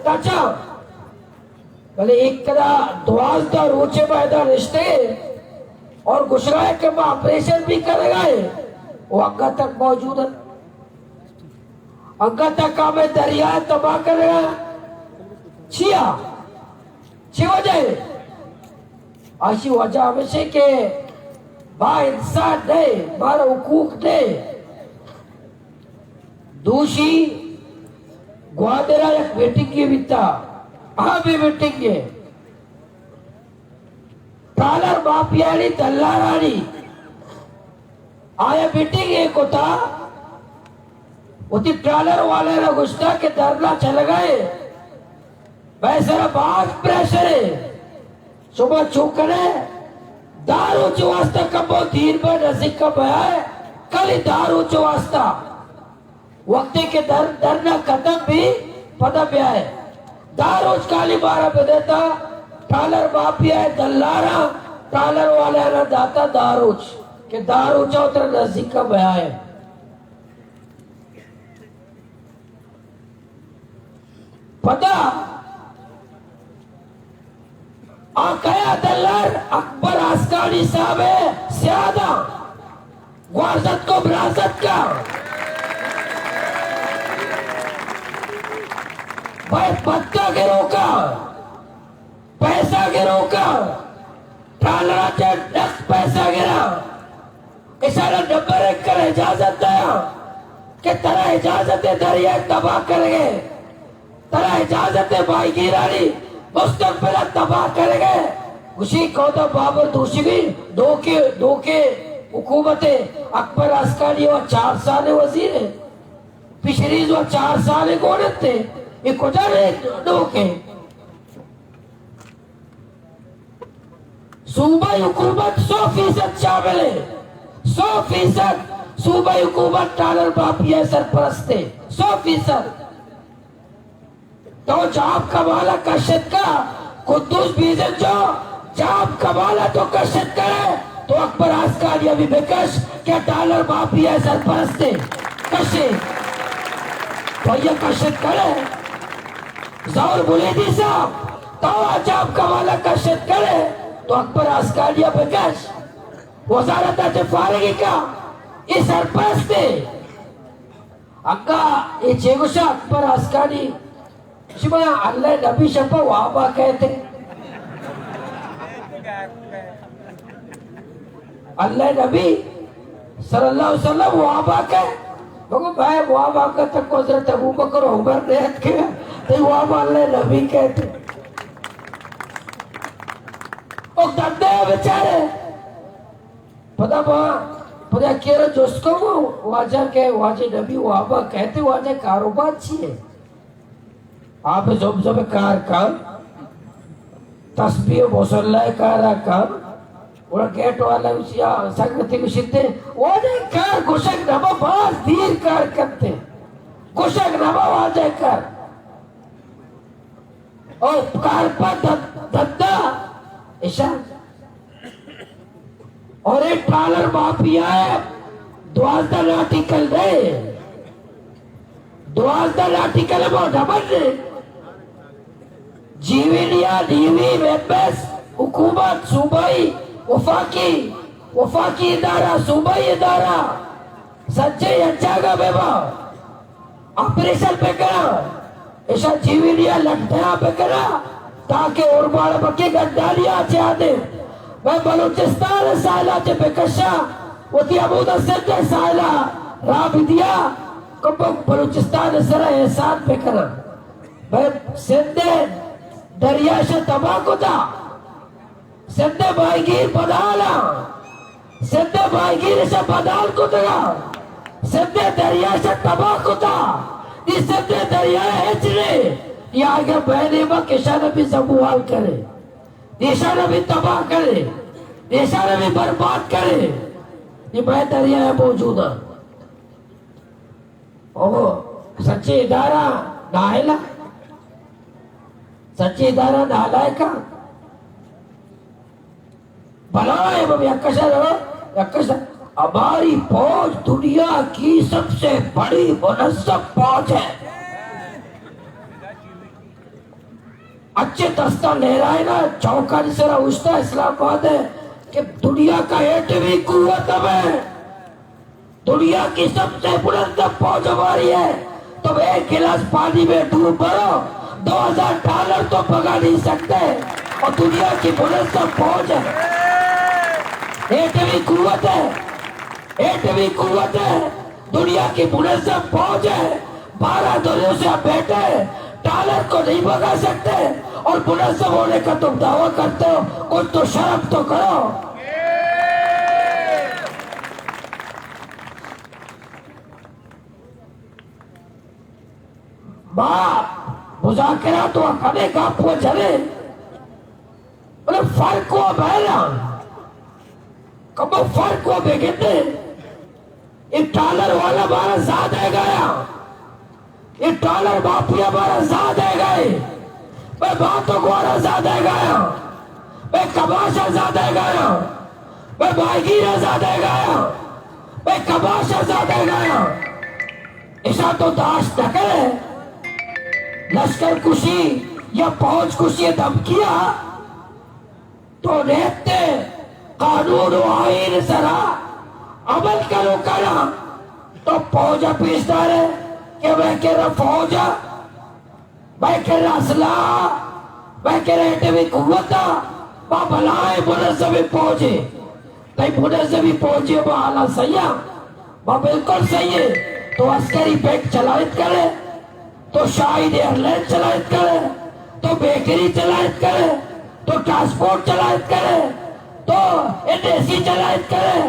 تچا، بلے ایک کدا دوازدہ روچے باید نشتے اور گشرائے کہ ما آپریشن بھی کرے گئے، وہ اگا تک موجود ہے۔ اگا تک ہمیں دریا تباہ کرے گا۔ چیا؟ چی وجہ ہے؟ آشی وجہ ہمیشہ کہ با انسان نہیں، مارا حقوق نہیں۔ دوشی گوادرا یک میٹنگے بیتا، اہم میٹنگے۔ ٹرالر مافیانی دلارانی آیا میٹنگے کتا، وتی ٹرالر والے را گشتا کہ دھرنا چلگا ہے، مئے سرا باز پریشر ہے، شما چو کنے؟ دہ روچ واسطہ کمو دیر با نزیک کا بیا ہے، کلی دہ روچ واسطہ۔ وقتی کہ در، دھرنا ختم بھی، پدا بیا ہے۔ دہ روچ کالی مارا بدیتا، ٹرالر مافیا ہے، دلارا، ٹرالر والے را داتا دہ روچ، کہ دہ روچا اترا نزیک کا بیا ہے۔ پدا آ کیا دلار؟ اکبر آسکانی صاحب ہے، سیادہ گوارزت کو برازت کا، بھائی پتہ گرو کا، پیسہ گرو کا، ٹرالرا چہ نقد پیسہ گرا۔ اشارا نمبر ایک کر اجازت دیا کہ ترا اجازت ہے دریا تباہ کرگے، ترا اجازت ہے ماہیگیرانی مستقبل تباہ کرگے۔ گوشی کودا بابر دوشی بھی ڈوکے، ڈوکے حکومت ہے۔ اکبر آسکانی و چار سال وزیر ہے، فشریز و چار سال گونت ہے، یہ کجا رہے ڈوکے؟ صوبائی حکومت سو فیصد شامل ہے، سو فیصد صوبائی حکومت ٹرالر مافیا سرپرست ہے، سو فیصد۔ تو جام کمالا کشت کا، قدوس بیزن جو جام کمالا تو کشت کرے، تو اکبر آسکانی بھی بکش کہ ٹرالر مافیا سرپرست ہے، کشے۔ تو یہ کشت کرے۔ ظہور بلیدی صاحب، تو جام کمالا کشت کرے، تو اکبر آسکانی بکش۔ وزارت چہ فارغی کا، یہ سرپرست ہے۔ اگا یہ چے گوشا اکبر آسکانی، شما اللہ نبی شپا وابا کہتے۔ اللہ نبی صلی اللہ علیہ وسلم وابا کہ، بگو بھائی وابا کہ تک حضرت ابو بکر عمر نے ات کے، تو وابا اللہ نبی کہتے۔ او دندے بیچارے۔ پدا ما، پدا کیرا جست کو واجہ کہ واجہ نبی وابا کہتے، واجہ کاروبار چی ہے؟ آپ زب زب کار کن، تسبیح و مصلی کارا کن، اور گیٹ والا اسی آ سنگتی گشتے، واجہ کار گشک نبا باز دیر کار کرتے، گشک نبا واجہ کار۔ اور کار پر دد-، ددا اشا۔ اور ایک ٹرالر مافیا ہے، دوازدہ ناٹیکل دے، دوازدہ ناٹیکل وہ ڈبل دے۔ جیونیا، نیوی، ویبس، حکومت، صوبائی، وفاقی، وفاقی ادارہ، صوبائی ادارہ، سچے یک جاگہ بے با۔ آپریشن بکنا، ایشا جیونیا لٹیا بکنا، تاکہ اورماڑ بکی گنڈانیا چہ آدے۔ میں بلوچستان ساحلا چہ بکشا، وتی عبود سندھ ساحلا راہ بدیا، کمک بلوچستان سر احسان بکنا۔ میں سندھ دریا شہ تباہ کتا۔ سندھ ء ماہیگیر بدال ء، سندھ ء ماہیگیر اش بدال کتگ ء، سندھ ء دریا اش تباہ کتا۔ نی سندھ ء دریا ء ہچ نے، نی آگہ بہنے ما کشان بھی زبوال کرے، دیشان بھی تباہ کرے، دیشان بھی برباد کرے۔ نی مئے دریا ء موجود ء۔ او سچے ادارہ نااہل ء، سچے ادارہ نالائک ء۔ بلائے بم یکشا رو، یکشا۔ ہماری فوج دنیا کی سب سے بڑی منظم فوج ہے۔ اچھے دستاں لہرائے نا، چوکانی سرا اوشتا اسلام آباد ہے کہ دنیا کا ایٹمی قوت ہم ہے، دنیا کی سب سے منظم فوج ہماری ہے۔ تم ایک گلاس پانی میں ڈوب مرو، دو ہزار ڈالر تو بھگا نہیں سکتے۔ اور دنیا کی منظم فوج ہے، ایٹمی قوت ہے، ایٹمی قوت ہے، دنیا کی منظم فوج ہے۔ بارہ دنوں سے ہم بیٹھے ہیں، ڈالر کو نہیں بھگا سکتے اور منظم ہونے کا تم دعویٰ کرتے ہو، کچھ تو شرم تو کرو۔ ما مذاکرات و کنے گپ و جنے، بلے فرق و بیران، کمو فرق و بگندے۔ اے ٹالر والا مارا زیادہ گایا، اے ٹالر مافیا مارا زیادہ گائے، بے بات و گوارا زیادہ گایا، بے کماشا زیادہ گایا، بے ماہیگیرا زیادہ گایا، بے کماشا زیادہ گایا۔ اشاں تو داشت نہ کرے۔ لشکر کشی یا فوج کشی دھمکیا تو نیتے، قانون و آئین سرا عمل کرو کرا۔ تو فوج پیش دارے کہ میں کرا فوج، میں کرا اسلحہ، میں کرا ایٹمی قوت، با بلائے منظم فوجے۔ تئی منظمی فوجی با حالا صحیح ہے، با بالکل صحیح ہے۔ تو عسکری بینک چلائت کرے، تو شاہین ایئرلائن چلائت کرے، تو بیکری چلائت کرے، تو ٹرانسپورٹ چلائت کرے، تو این اے سی چلائت کرے،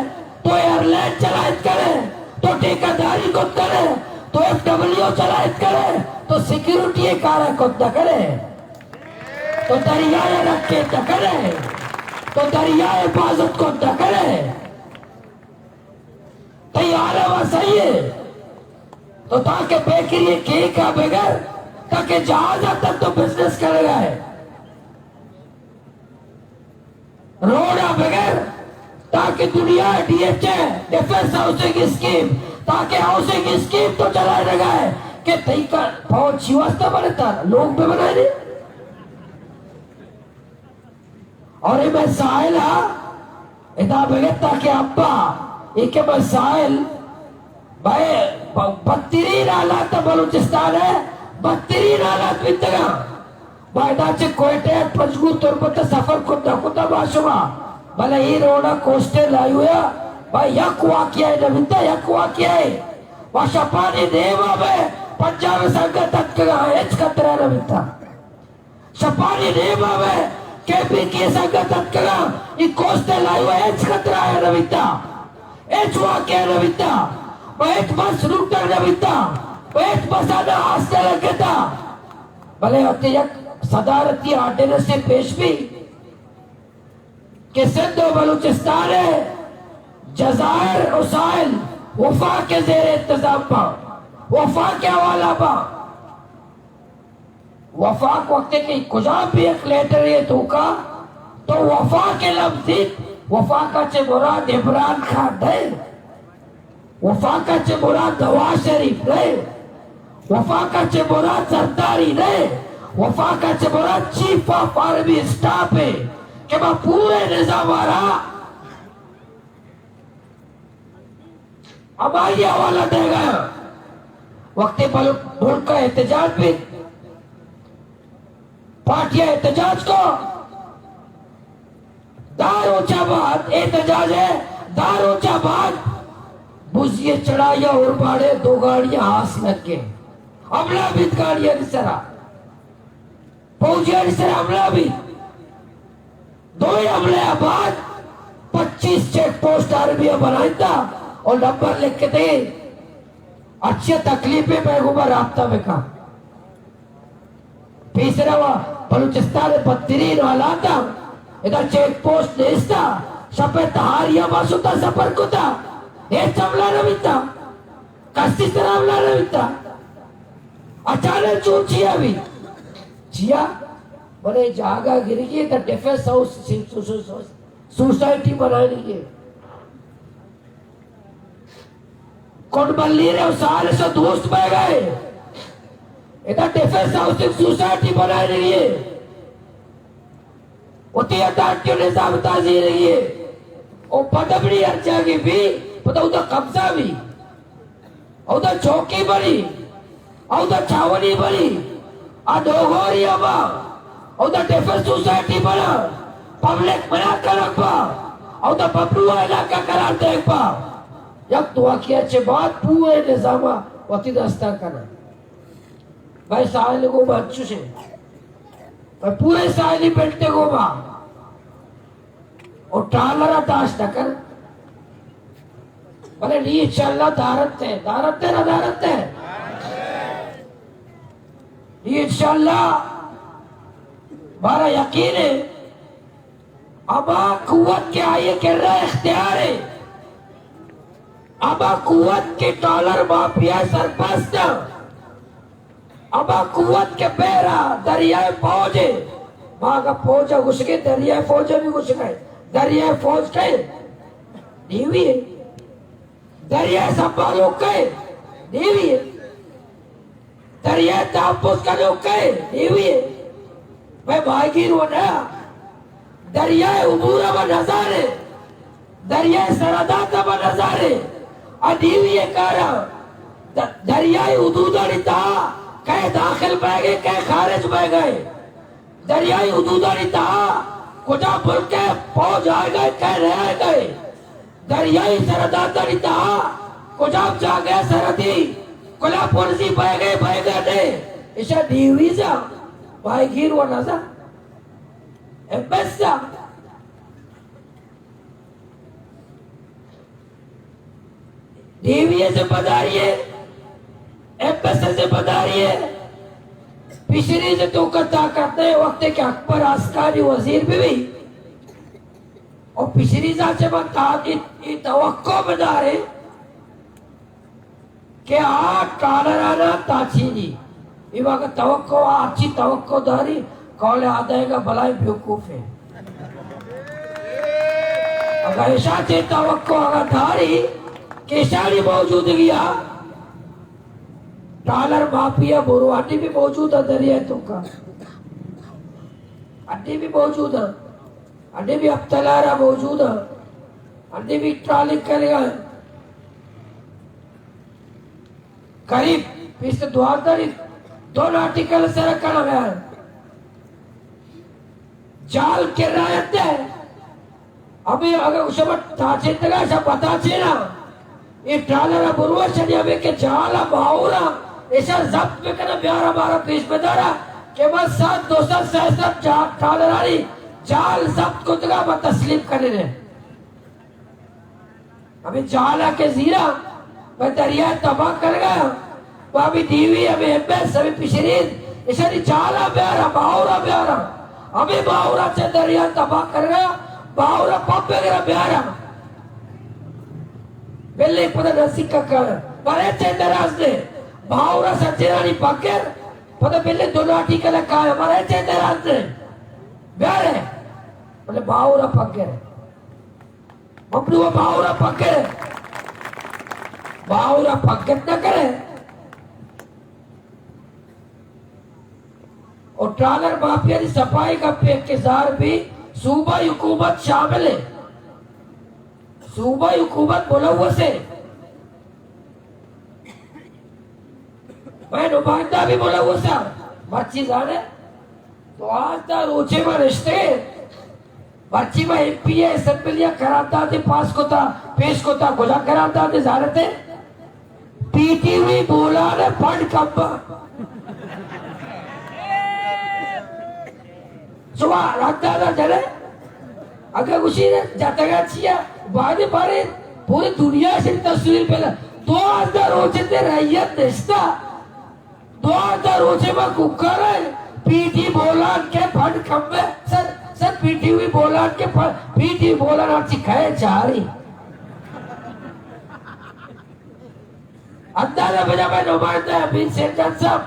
تو ایئرلائن چلائت کرے، تو ٹھیکہ داری کت کرے، تو ایف ڈبلیو چلائت کرے، تو سیکیورٹی کارا کت نہ کرے۔ تو دریائے رکھے نہ کرے، تو دریائے حفاظت کت نہ کرے۔ تئی حال و صحیح ہے۔ تو تاکہ بیکری کیک آ بگر، تاکہ جہاز تک تو بزنس کرے گا ہے۔ روڈ آ بگر، تاکہ دنیا D H A, defence housing scheme, تاکہ ہاؤسنگ اسکیم تو چلائے لگا ہے کہ تئی کا فوج چی واسطہ بنتا، لوگ پہ بنائے نہیں۔ اور اے مسائل ہا ادا بگتا کہ ابا، اے کہ مسائل بے ب-، بدترین حالات بلوچستان ہے، بدترین حالات بیتگا۔ ما ادا چہ کوئٹہ پنجگور تربت سفر کتا کتا با شما، بلے اے روڈا کوسٹل ہائی وے با یک واقعہ نہ بیتا، یک واقعہ ہے۔ با شپانی دیما بے پنجاب سنگت اتکگا، ہچ خطرہ نہ بیتا۔ شپانی نیما بے کے پی کے سنگت اتکگا، ای کوسٹل ہائی وے ہچ خطرہ آیا نہ بیتا، ہچ واقعہ نہ بیتا، و ہچ بس روٹر نہ بیتا، و ہچ بس آنا ہاسٹل لگتا۔ بلے وتی یک صدارتی آرڈیننس پیش بی کہ سندھ و بلوچستان، جزائر و ساحل وفاق زیر انتظام با، وفاق حوالہ با۔ وفاق وقتے کہ کجا بھی یک لیٹر یہ توکا تو وفاق لفظ دیت، وفاق چے مراد عمران خان نہیں، وفاق چے مراد نواز شریف نہیں، وفاق چے مراد زرداری نہیں، وفاق چے مراد چیف آف آرمی اسٹاف ہے کہ با پورے نظام آرا ہمائی حوالہ دے گا۔ وقتی بل-، ملک کا احتجاج بھی، پارٹیاں احتجاج کو، دار اوچا بعد احتجاج ہے، دار اوچا بعد بزی چڑھایا اور باڑے دو گاڑیاں آس لگ گئے، حملہ بھی گاڑیاں سرا۔ فوجیانی سر حملہ بیت۔ دوئیں حملہ ء بعد پچیس چیک پوسٹ آرمی ء بنائینتا اور نمبر لکھتے۔ اچھے تکلیفیں پیغمبر رابطہ بکا۔ پیسرا و بلوچستان بدترین حالات، ادا چیک پوسٹ نیستا، شپ تہاری ء باستا سفر کتا، ہچ حملہ نہ بیتا۔ کسی سرا حملہ نہ بیتا۔ اچانک چون چیا بھی؟ چیا؟ بلے جاگہ گرگی ہے تو ڈیفنس ہاؤس سی-، سو-، سو-، سو-، سوسائٹی بنانی ہے۔ کن بلی رہے و سال سے دوست بہ گئے۔ ادا ڈیفنس ہاؤسنگ سوسائٹی بنانی ہے۔ وتی اتھارٹی و نظام تا زیرگی ئے۔ او پد بڑی ہر جاگے بی، پدا اودا قبضہ بی، اودا چوکی بنی، اودا چھاونی بنی، آ ڈوگوری ہما، اودا ڈیفنس سوسائٹی بنا، پبلک منا کنگ با، اودا ببرو علاقہ قرار دیگ با۔ یک دواکی چہ بعد پورے نظام وتی دستا کنا۔ بھائی ساحل گوما انچوش ایں۔ بھائی پورے ساحلی بیلٹ گوما۔ او ٹرالر ءَ داشت نہ کن۔ بلے نی انشاءاللہ دارت ئے، دارت ئے نہ دارت ئے؟ نی انشاءاللہ مارا یقین ایں، ہما قوت کہ آئی ءِ کرا اختیار ایں، ہما قوت کہ ٹرالر مافیا ءِ سرپرست ایں، ہما قوت کہ بحر ءَ دریائے فوج ایں، ما اگاں فوج ءَ گوشگے، دریائے فوج ءَ بھی گوشگے، دریائے فوج کئے؟ نیوی ایں۔ دریائے سنبھالوک کئے؟ نیوی ایں۔ دریائے تحفظ کنوک کئے؟ نیوی ایں۔ مئے ماہیگیر و نہ، دریائے عبور ءَ ما نزانیں، دریائے سرحدات ءَ ما نزانیں، آ نیوی ءِ کار ایں۔ د-، دریائے حدودانی تہا کئے داخل بئیگ ءَ، کئے خارج بئیگ ءَ، دریائے حدودانی تہا کجا ملک ءِ فوج آئیگ ءَ، کئے نہ آئیگ ءَ، دریائی سرحداتانی تہا کجام جاگہ ءَ سرحدی خلاف ورزی بئیگ ءَ، بئیگ ءَ نہ ایں، ایشاں نیویز ءَ، ماہیگیر و نزانت، ایم ایس ءَ۔ نیوی ءِ ذمہ داری ایں، ایم ایس ءِ ذمہ داری ایں، فشریز ءِ توکا طاقت نہ ایں۔ وقتے کہ اکبر آسکانی وزیر بہ بی، او فشریز ءَ چہ من تا-، اے، اے توقع بداریں کہ آ ٹرالرانا تاچینی۔ اے واقعہ توقع، آ ہرچی توقع داری، قول ءَ دئیگ ءَ بلاہیں بیوقوفے۔ اگاں ایشاں چہ توقع اگاں داری کہ ایشانی موجودگی ءَ ٹرالر مافیا برو، اڈی بھی موجود ایں دریا ءِ توکا، اڈی بھی موجود ایں۔ انڈے بھی ہپت لار ءَ موجود ایں، انڈے بھی ٹرالنگ کنگ ءَ ایں۔ قریب بیست دوازدہ ری دو ناٹیکل سر کنگ ءَ ایں۔ جال کرایت ءَ ہمے اگاں شما تاچینتگ ءَ شما بتاچینا۔ اے ٹرالر ءَ بروش اَنت، ہمے کہ جال ءَ باہور ءَ ایشاں ضبط بکن ءَ بیار ءَ مارا پیش بدار ءَ کہ ما صد، دو صد، سئے صد جا-، ٹرالرانی جال ضبط کتگ ءَ ما تسلیم کنیں۔ ہمے جال ءَ کہ زیراں، ما دریا ءَ تباہ کنگ ءَ، ما ہمے نیوی، ہمے ایم ایس، ہمے فشریز، ایشانی جال ءَ بیار ءَ، باہور ءَ بیار ءَ۔ ہمے باہور ءَ چہ دریا ءَ تباہ کنگ ءَ، باہور ءَ پمپ گر ءَ بیار ءَ۔ بلے پدا نزیک ءَ کائے، مارا ہچ اعتراض نہ ایں۔ باہور ءَ سجرانی پگر، پدا بلے دو ناٹیکل ءَ کائے، مارا ہچ اعتراض نہ ایں۔ بیار ءَ، بلے باہور ءَ پگر۔ ممنوع، باہور ءَ پگر۔ باہور ءَ پگر نہ کرے۔ او ٹرالر مافیا دی صفائی گپے کہ ظاہر بی صوبائی حکومت شامل ایں۔ صوبائی حکومت ملوث ایں۔ مئے نمائندہ بھی ملوث ایں۔ مرچی زانے دوازدہ روچے ما نشتگیں۔ مرچی ما ایم پی اے اسمبلی ءَ قراردادے پاس کتا، پیش کتا، کجا قراردادے زانتے؟ پی ٹی وی بولان ءِ فنڈ کم اَنت۔ شما اندازہ جنے؟ اگاں گوشی جتگا چیا، بعد بارے پوری دنیا سے تصویر پہلا۔ دوازدہ روچے تے رعیت نشتا۔ دوازدہ روچے ما کوکار ایں، پی ٹی بولان کے فنڈ کم ایں۔ سر، سر پی ٹی وی بولان کے فنڈ، پی ٹی بولان ہرچی کھائے چاری۔ اندازہ بجا مئے نمائندہ امین سیٹھ جان صاحب،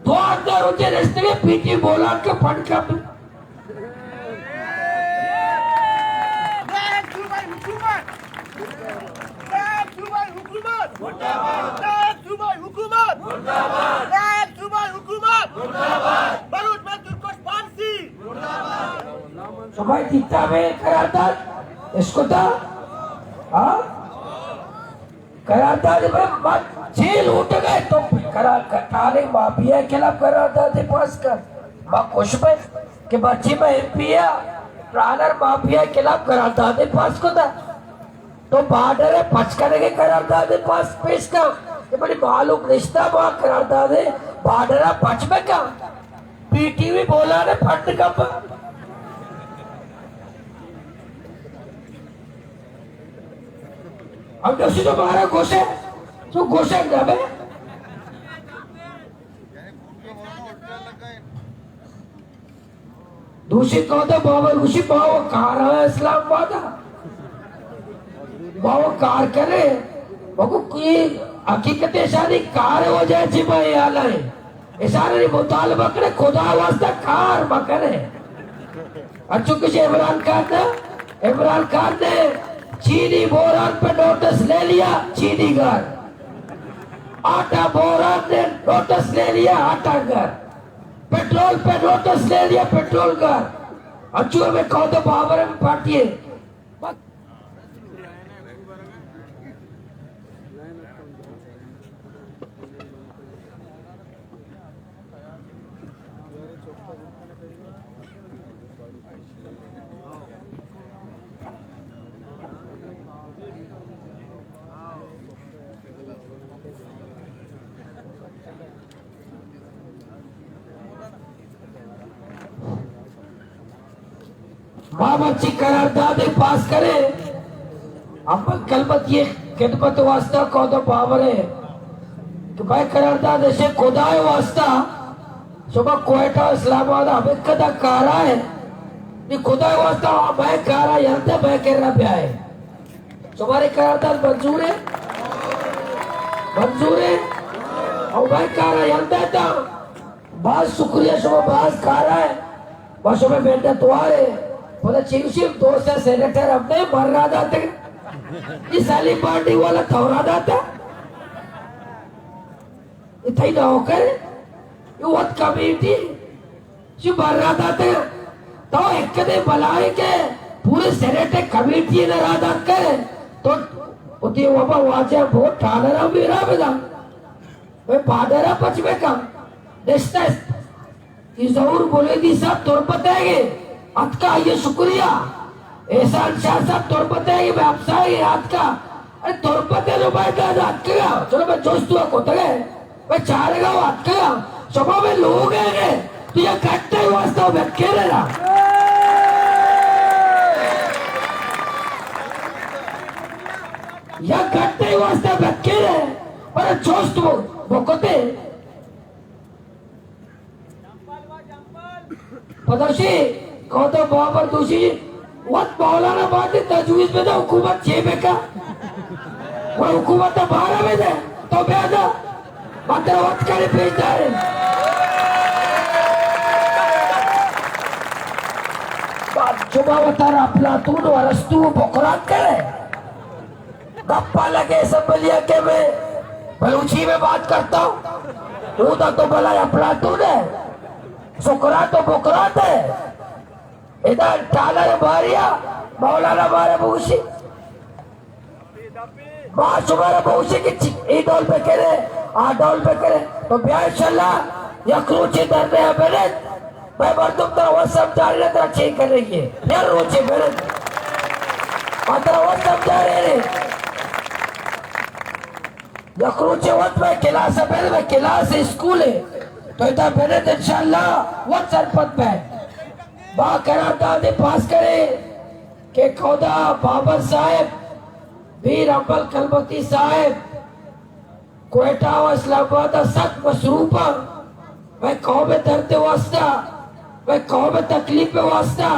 دوازدہ روچے نشتگیں، پی ٹی بولان کے فنڈ کم ایں۔ نائب صوبائی حکومت! نائب صوبائی حکومت! نائب صوبائی حکومت! نائب صوبائی حکومت! بلوچ مزدور کش پالیسی! شما دیتا میں قرارداد اشکتا؟ ہاں؟ قرارداد میں ما چے لوٹگا تو قرار، ٹالر مافیا خلاف قرارداد پاس کر۔ ما خوش بے کہ بچی میں ایم پی آ، ٹالر مافیا خلاف قرارداد پاس کتا۔ تو بارڈر ء پچ کنگ ء قرارداد ء پاس پیش کن کہ منی معلوم نشتہ ما قرارداد ء بارڈر ء پچ بہ کن۔ پی ٹی وی بولان ء پنڈ کپ۔ ہم دوشی تو مارا گوشے، تو گوشے نہ بے۔ دوشی کہتا بابا گوشی، باو کار ہے اسلام آباد۔ باو کار کرے۔ بگو کوئی حقیقت اشانی کار وجہ چی با یہ حال ہے۔ اشانی مطالبہ کرے، خدا واسطہ کار مکرے۔ اچھو کچھ عمران خان نے، عمران خان نے چینی بحران پہ نوٹس لے لیا، چینی گھر۔ آٹا بحران نے نوٹس لے لیا، آٹا گھر۔ پٹرول پہ نوٹس لے لیا، پٹرول گھر۔ اچو میں کہو تو باور میں پارٹی ہے۔ ما مرچی قرارداد پاس کرے، ہم کلمت یہ خدمت واسطہ کہو تو باور ہے کہ بھائی قرارداد ایشے خدائے واسطہ، شما کوئٹہ اسلام آباد ہمیں کدا کارا ہے، یہ خدائے واسطہ ہمیں کارا یلتے میں کرنا پہ آئے۔ شمارے قرارداد منظور ہے؟ منظور ہے؟ او بھائی کارا یل دیتا۔ باز شکریہ، شما باز کارا ہے۔ با شما منت وار ہے۔ پدا چیوشی دوست ہے سینیٹر اپنے مر رہا داتے۔ یہ سالی پارٹی والا تھورا داتا۔ یہ تھئی نوکر ہے، یہ وت کمیٹی، چی برا داتے۔ تو ایک دے بلائے کہ پورے سینیٹ کمیٹی نے را دات کرے، تو اتی وبا واجہ بہت ٹالرا میرا بدا۔ میں بادرا پچ میں کم دشتست۔ ای ظہور بلیدی صاحب تربت ہے گے، اتکا، یہ شکریہ۔ احسان شاہ صاحب تربت ہے گے، میں ہمسائے گے، اتکا۔ ارے تربت ہے جو بھائی داد اتکا۔ چلو میں جوست ہوا کتگے، میں چارگا ہوا اتکا۔ شما میں لوگ ہے گے، تو یہ کٹے واسطہ میں کہہ رہا۔ یا کٹے واسطہ میں کہہ رہا، پر جوست وہ، وہ کتے۔ پدوشی، کہتا بابر دوشی، وت مولانا بات تجویز بدا حکومت چے بکا؟ وہ حکومت بارہ بدا، تو بیا دا۔ مطلب وت کرے پیش دارے۔ بعد جمعہ وتارا افلاطون و ارسطو و بقراط کرے۔ گپا لگے اسمبلی کہ میں بلوچی میں بات کرتا ہوں، اودا تو بلا افلاطون ہے، سقراط و بقراط ہے۔ ادا ٹالر باریا مولانا بارے بوشی۔ ما شمارا بوشی کہ چی-، ای ڈول بکرے، آ ڈول بکرے۔ تو بیا انشاءاللہ یک روچے در رہا بنت۔ بھائی مردم ترا وت سمجھارے، ترا چے کرے گی؟ ہر روچے برت۔ ما ترا وت سمجھارے۔ یک روچے وت میں کلاس ء بر، میں کلاس اسکول ہے۔ تو ادا برت انشاءاللہ وت سرپد بے۔ با قرارداد پاس کرے کہ کہتا بابر صاحب، میر حنبل کلبتی صاحب، کوئٹہ و اسلام آباد ء سک مصروف آں۔ مئے قوم ء درد ء واسطہ، مئے قوم ء تکلیف ء واسطہ،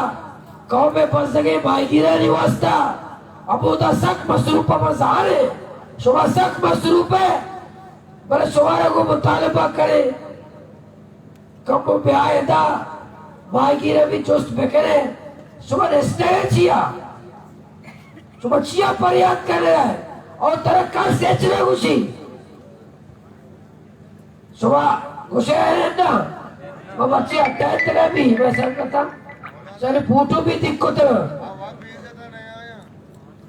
قوم ء بزگیں ماہیگیرانی واسطہ ہمودا سک مصروف آں۔ ما زانیں شما سک مصروف ئے، بلے شمارا گوں مطالبہ کریں۔ کمو بیا ادا، ماہیگیر ء بھی جست بکنے۔ شما نشتہ ئے چیا؟ شما چیا پریات کر رہے ئے؟ اور ترا کس ہچ نہ گوشی۔ شما گوشے ئے نا؟ ما مرچی اٹھائے ترا بھی، میں سنگتا۔ چرے پوٹو بھی دکھت،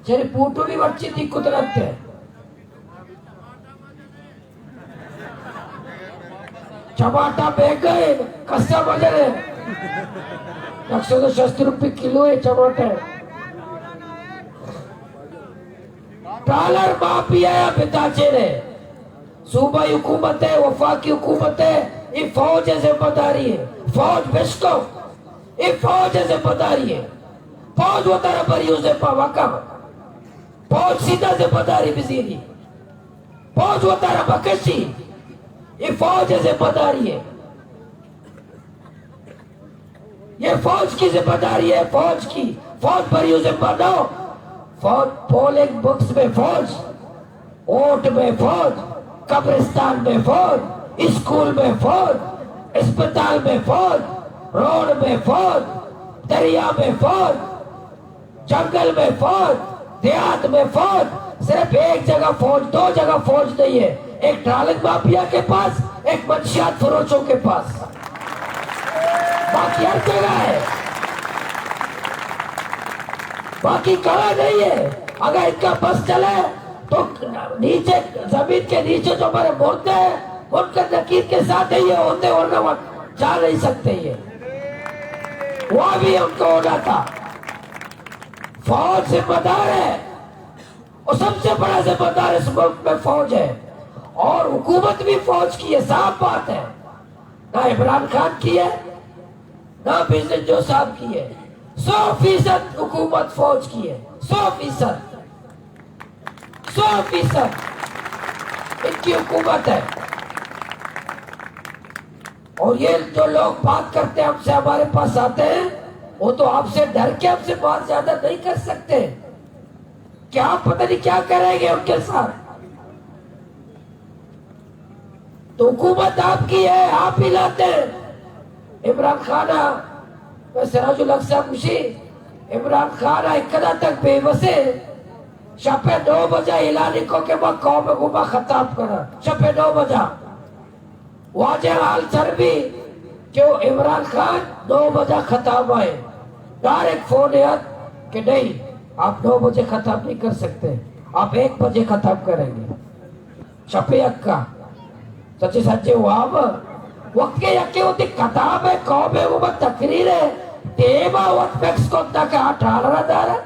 چرے پوٹو بھی مرچی دکھت رہتے۔ ٹماٹر مہنگا ہے، کسا وزن ہے، یک سد و شست روپے کلو ہے ٹماٹر۔ ٹرالر مافیا یا بتاچے نے، صوبائی حکومت ہے، وفاقی حکومت ہے، یہ فوج ہے ذمہ داری ہے۔ فوج بشکو، یہ فوج ہے ذمہ داری ہے۔ فوج وتارا بریو ذمہ وکم، فوج سیدھا ذمہ داری بزیری، فوج وتارا بکشی، یہ فوج ہے ذمہ داری ہے۔ یہ فوج کی ذمہ داری ہے، فوج کی۔ فوج پر یوں ذمہ نہ ہو۔ فوج پولنگ بکس میں فوج، ووٹ میں فوج، قبرستان میں فوج، اسکول میں فوج، اسپتال میں فوج، روڈ میں فوج، دریا میں فوج، جنگل میں فوج، دیہات میں فوج، صرف ایک جگہ فوج، دو جگہ فوج نہیں ہے۔ ایک ٹرالنگ مافیا کے پاس، ایک منشیات فروشوں کے پاس، باقی ہر جگہ ہے، باقی کہاں نہیں ہے۔ اگر ان کا بس چلے تو نیچے، زمین کے نیچے جو ہمارے مردے ہیں، منکر نکیر کے ساتھ ہی یہ ہوتے، ورنہ وہ جا نہیں سکتے۔ یہ وہ بھی ان کو ہونا تھا۔ فوج ذمہ دار ہے، اور سب سے بڑا ذمہ دار اس ملک میں فوج ہے، اور حکومت بھی فوج کی ہے، صاف بات ہے۔ نہ عمران خان کی ہے، نہ بزنجو صاحب کی ہے، سو فیصد حکومت فوج کی ہے، سو فیصد، سو فیصد ان کی حکومت ہے۔ اور یہ جو لوگ بات کرتے ہیں ہم سے، ہمارے پاس آتے ہیں، وہ تو آپ سے ڈر کے ہم سے بات زیادہ نہیں کر سکتے۔ کیا پتہ نہیں کیا کریں گے ان کے ساتھ۔ تو حکومت آپ کی ہے، آپ ہی لاتے ہیں۔ عمران خان، سراج الحق صاحب گوشی، عمران خان ایک کدا تک بے بس ہے، شپ نو بجہ اعلان کو کہ ما قوم گما خطاب کرا، شپ نو بجہ۔ واجہ حال سر بھی کہ وہ عمران خان نو بجہ خطاب آئے، ڈائریکٹ فون یاد کہ نہیں، آپ نو بجے خطاب نہیں کر سکتے، آپ ایک بجے خطاب کریں گے۔ شپے اکا سچے سچے واب وقت کے یکے ہوتی خطاب ہے، قوم ہے، وہ بس تقریر ہے، دیما وقت فکس کرتا کہ آ ٹالرا دارا۔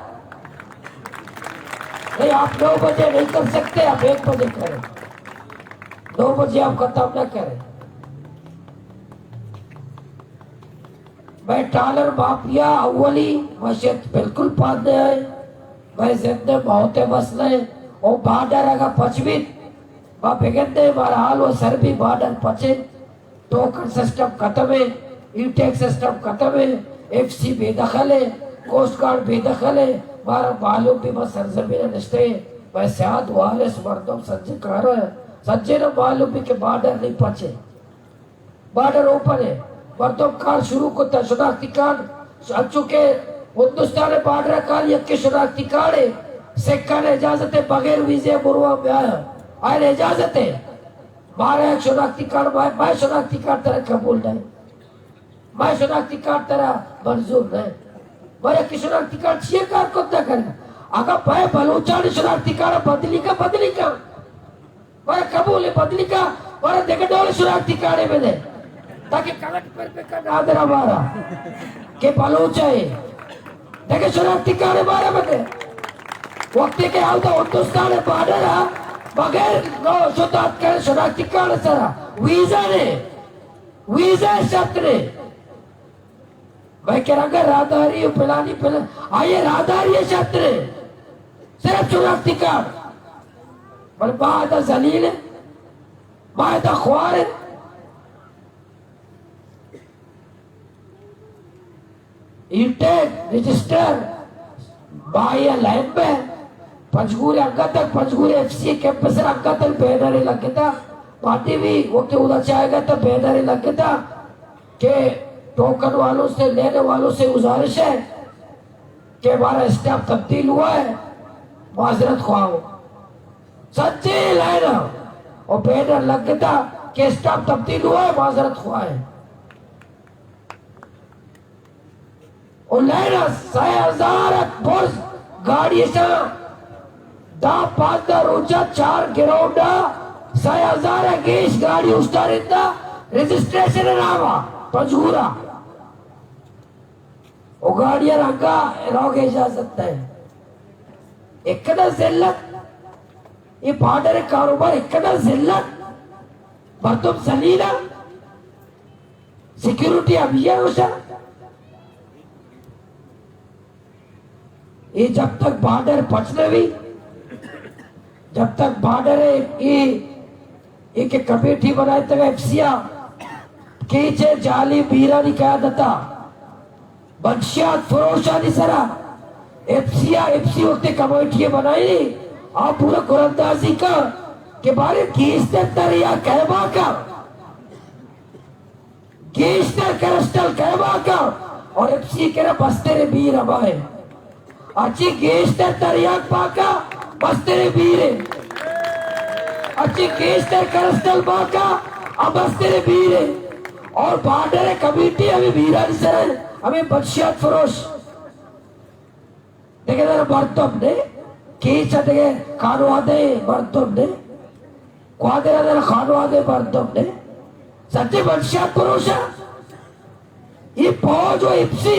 نہیں، آپ نو بجے نہیں کر سکتے، آپ ایک بجے کریں۔ دو بجے آپ ختم نہ کریں۔ میں ٹالر مافیا اولی، مشیت بالکل پاد نہ آئے۔ میں زندے موت مسئلہ ہے۔ او بارڈر اگا پچ بیت، ما بگندے، بہرحال وہ سر بھی بارڈر پچے۔ ٹوکن سسٹم ختم ہے، ای ٹیگ سسٹم ختم ہے، ایف سی بے دخل ہے، کوسٹ گارڈ بے دخل ہے۔ مارا معلوم بھی، ما سرزمین نشتے ہیں، میں سیاد وارث مردم سجے کارا ہے، سجے نہ معلوم بھی کہ بارڈر نہیں پچے، بارڈر اوپن ہے۔ مردم کار شروع کتا، شناختی کارڈ انچو کہ ہندوستان بارڈر کار یکے شناختی کارڈ ہے، سکھان اجازت ہے بغیر ویزے بروا میں آیا، آئین اجازت ہے۔ مارا یک شناختی کارڈ، مئے، مئے شناختی کارڈ ترا قبول نہ، مئے شناختی کارڈ ترا منظور نہ۔ مئے یک شناختی کارڈ چیئے کار کت نہ کرے؟ اگاں مئے بلوچانی شناختی کارڈ بدلی کا، بدلی کا۔ مارا قبول ہے، بدلی کا، مارا دگہ ڈول شناختی کارڈ بدے۔ تاکہ کلٹ پر بکن نادرا مارا کہ بلوچ ہے۔ دگہ شناختی کارڈ مارا بدے۔ وقتی کہ آوتا ہندوستان بارڈر بغیر نو شتات کرے شناختی کارڈ سرا، ویزا نے، ویزا شرط نے۔ میں کہ رنگا راہداری و پلانی پلان، آئیے راہداری شرط نے، صرف شناختی کارڈ۔ بل ما ادا ذلیل ہے، ما ادا خوار ہے۔ ای ٹیگ رجسٹر بائی لائن میں پنجگور انگت تک، پنجگور ایف سی کیمپ سر انگت تک بینر لگتا۔ پارٹی بھی وقت ادا چاہے گا تو بینر لگتا کہ ٹوکن والوں سے، لینے والوں سے گزارش ہے کہ ہمارا اسٹاف تبدیل ہوا ہے، معذرت خواہ ہو۔ سچے لائن اور بینر لگتا کہ اسٹاف تبدیل ہوا ہے، معذرت خواہ ہے۔ لین ءَ سئے ہزار ات برز گاڑی اشاں، دہ پانزدہ روچ ءَ چار گراؤنڈ ءَ سئے ہزار ءَ گیش گاڑی اوشتارینتہ رجسٹریشن ءِ نام ءَ پنجگور ءَ۔ او گاڑی ءَ رنگ ءَ روگ ءِ اجازت نہ اِنت۔ اے کدر ذلت، اے بارڈر ءِ کاروبار اے کدر ذلت، مردم ذلیل ءَ، سیکیورٹی ہمے ءَ گوش ءَ۔ اے جب تک بارڈر پچ نہ بی، جب تک بارڈر ءِ اے، اے کہ کمیٹی بنائینتگ ایف سی ءَ، کیچ ءِ جعلی میرانی قیادت ءَ، منشیات فروشانی سرا ایف سی ءَ، ایف سی وقت کمیٹی بنائی، آ پورا قرآن اندازی کا کہ بارے گیشتر تریاک کئے باکا، گیشتر کرسٹل کئے باکا، اور ایف سی کرا بستر میر ہمائے۔ ہرچی گیشتر تریاک باکا، بستر میر ہے۔ ہرچی گیشتر کرسٹل باکا، آ بستر میر ہے۔ اور بارڈر کمیٹی ہمے میرانی سر ہے، ہمے منشیات فروش۔ دگہ در مردم نے، کیچ ءَ دگہ خانوادہ مردم نے، گوادر ءَ در خانوادہ مردم نے، سچے منشیات فروش ءَ۔ اے پوج و ایف سی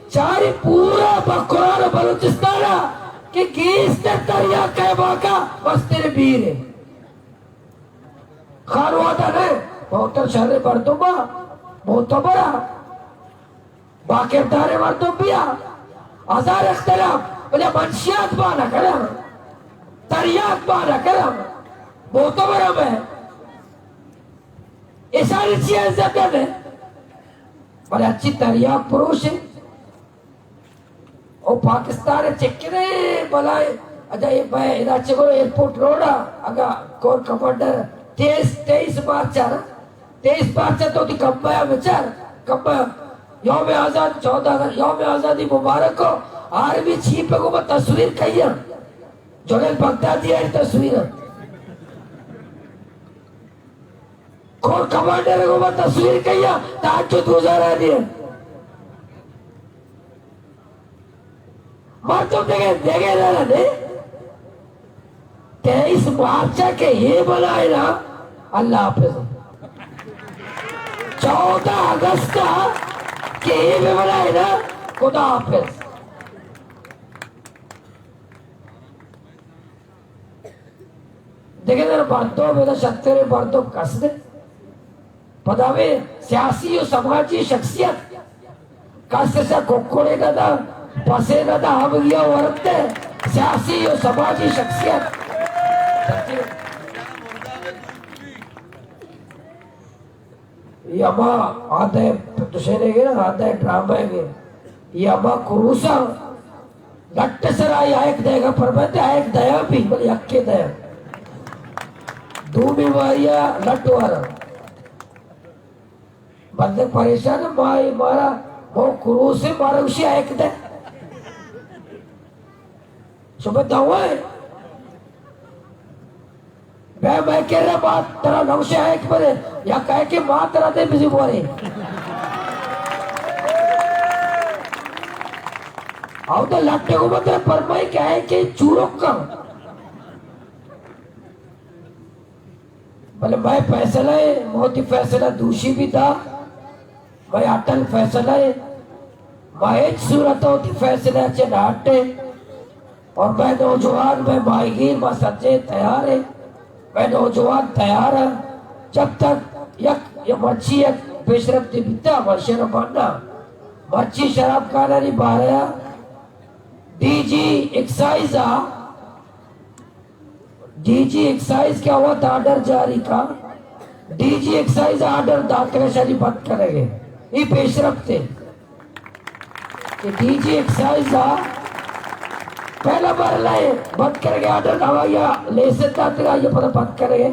چاری پورا بکران و بلوچستان ءَ کہ گیشتر تریاک کئے باکا بستر میر ہے۔ خانوادہ نہ، بہتر شر مردم ءَ، معتبر ءَ، باکردار مردم بیا، ہزار اختلاف، بلے منشیات با نہ کرم، تریاک با نہ کرم، معتبر ہم ہے۔ اشانی چی عزت ہے؟ بلے اچھی تریاک پروش ہے۔ او پاکستان ءَ چکنے بلائے، اجا اے بئے ادا چہ برو ایئرپورٹ روڈ ءَ، اگا کور کمانڈر تیئیس، تیئیس مارچ ءَ نا، تیئیس مارچ ءَ تو وتی کمبہ ءَ بچار، کمبہ یوم آزاد، چودہ اگست یوم آزادی مبارک ہو، آرمی چیف ءَ گوں ما تصویر کئیاں، جنرل بغدادی ءِ تصویر۔ کور کمانڈر ءَ گوں ما تصویر کئیاں، تہجد گزارانی۔ مردم دگہ، دگہ نہ رہے۔ تیئیس مارچ ءَ کہ اے بنائے نا، اللہ حافظ۔ چودہ اگست ءَ کہ اے بہ بنائے نا، خدا حافظ۔ دگہ در مردم، ادا شتر مردم کس نے۔ پدا ہمے سیاسی و سماجی شخصیت، کس ایشاں ککڑے نہ دا، پسے نہ دا، ہمگیا ورتے سیاسی و سماجی شخصیت۔ اے ہما آدھے دوشینے گے نا، آدھے ڈرامہ گے۔ اے ہما کروساں لٹ سرا آئی آیک دئیگا پرمائتے، آیک دیا بھی، بلے یکے دیا۔ دومی ماریا لٹ وارا۔ بندگ پریشان، ما اے مارا، مو کروسے مارا گوشی آیک دے۔ شما دوا ہے۔ بیا مئے کرا بات ترا نوشے آیک بدے، یا کہے کہ ما ترا دے بزی بورے۔ او تو لٹے کو مت پرمائی کہے کہ چورک کا۔ بلے مئے فیصلہ ہے، موتی فیصلہ دوشی بھی تھا۔ مئے اٹل فیصلہ ہے، ما ہچ صورت ءَ وتی فیصلہ ءَ چہ نہ ہٹیں۔ اور مئے نوجوان، مئے ماہیگیر، ما سجے تیار ہیں۔ مئے نوجوان تیار ہیں۔ جب تک یک، یا مرچی یک پیشرفت بیتا، ما شر ماننا۔ مرچی شراب خانانی بارہ ءَ ڈی جی ایکسائز ءَ ڈی جی ایکسائز کہ وت آرڈر جاری کا، ڈی جی ایکسائز آرڈر داتگ شری بند کنگے۔ اے پیشرفت ہے کہ ڈی جی ایکسائز آ پہلا مرحلہ ہے بند کنگے آرڈر، ہوائی لیسن داتگا، یہ پتہ بند کنگے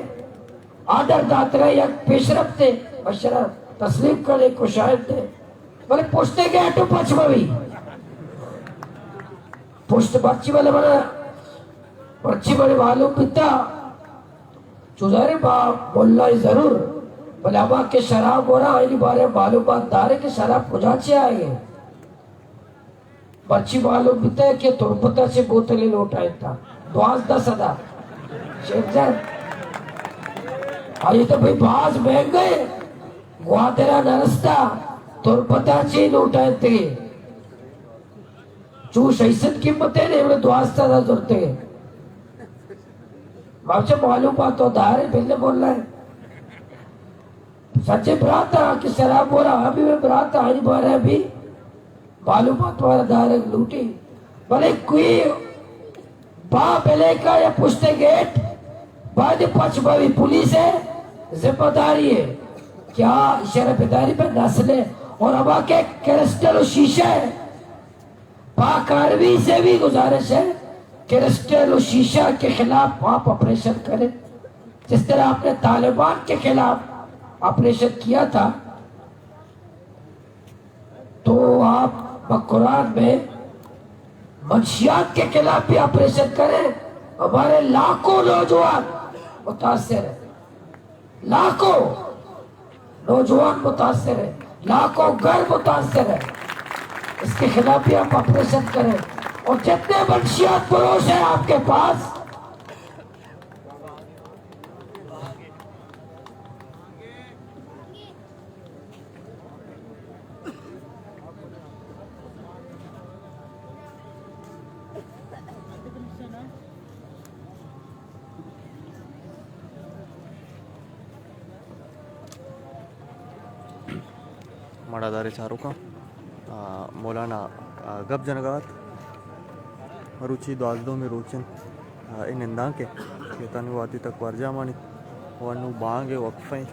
آرڈر داتگا، یک پیشرفت ہے، بشرا تسلیم کرے، خوشائند ہے۔ بلے پشتے گیٹ پچ بوی۔ پشت پرچی بلے بنا پرچی بڑے معلوم بیتا، چوزارے با ملائی ضرور، بلے ہما کہ شراب ورا آئینی بارے معلومات دارے کہ شراب کجا چے آئے۔ پرچی معلوم بیتا کہ تربتا چے بوتلے لوٹائینتا؟ دوازدہ سدا۔ شیخ جان، آئی تو بھئی باز مہنگا اے۔ گوادرا نرستا، تربتا چے لوٹائینتگے؟ چو شش سد قیمت اے، نے دوازدہ سدا زرتگے۔ بابچہ معلومات تو دارے، بلے بول رہے۔ سچے برات آ کہ شراب والا، ہمے برات آئی بارے بھی معلومات وارا دارگ لوٹی۔ بلے کوئی با بلیکا یا پشت گیٹ باید پچ بوی، پولیس ءِ ذمہ داری اے کہ آ شرف داری پر نسل اے۔ اور ہما کہ کرسٹل و شیشہ اے، پاک آرمی سے بھی گزارش ہے، کرسٹل و شیشہ کے خلاف آپ آپریشن کریں، جس طرح آپ نے طالبان کے خلاف آپریشن کیا تھا، تو آپ بقرآن میں منشیات کے خلاف بھی آپریشن کریں۔ ہمارے لاکھوں نوجوان متاثر ہیں، لاکھوں نوجوان متاثر ہیں، لاکھوں گھر متاثر ہیں۔ اس کے خلاف بھی آپ آپریشن کریں، اور جتنے منشیات فروش ہیں آپ کے پاس، مڑاداریں چاروکاں، آ، مولانا، آ، گپ جنگا ات۔ مروچی دوازدہمی روچ انت، آ، اے نندانک ءِ کہ تنی وہدی تک برجاہ مانیت و انوں بانگ ءِ وقفہ انت۔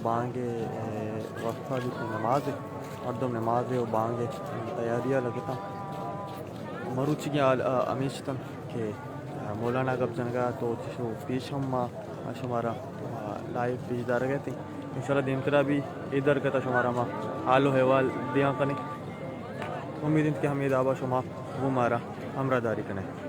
بانگ ءِ، اے، وقفہ بیت، نماز ءِ، مردم نماز ءِ و بانگ ءِ تیاری ءَ لگتاں۔ مروچیگیں حال، آ، ہمیش اتنت کہ، آ، مولانا گپ جنگا ات و چشو پیش ہم ما شمارا، آ، لائیو پیش دارگ ءَ اتیں۔ انشاءاللہ دیمترا بھی اے درگت ءَ شمارا ما حال و احوال دیان کنیں۔ امید انت کہ ہمے دابا شما گوں مارا ہمراہ داری کنئے۔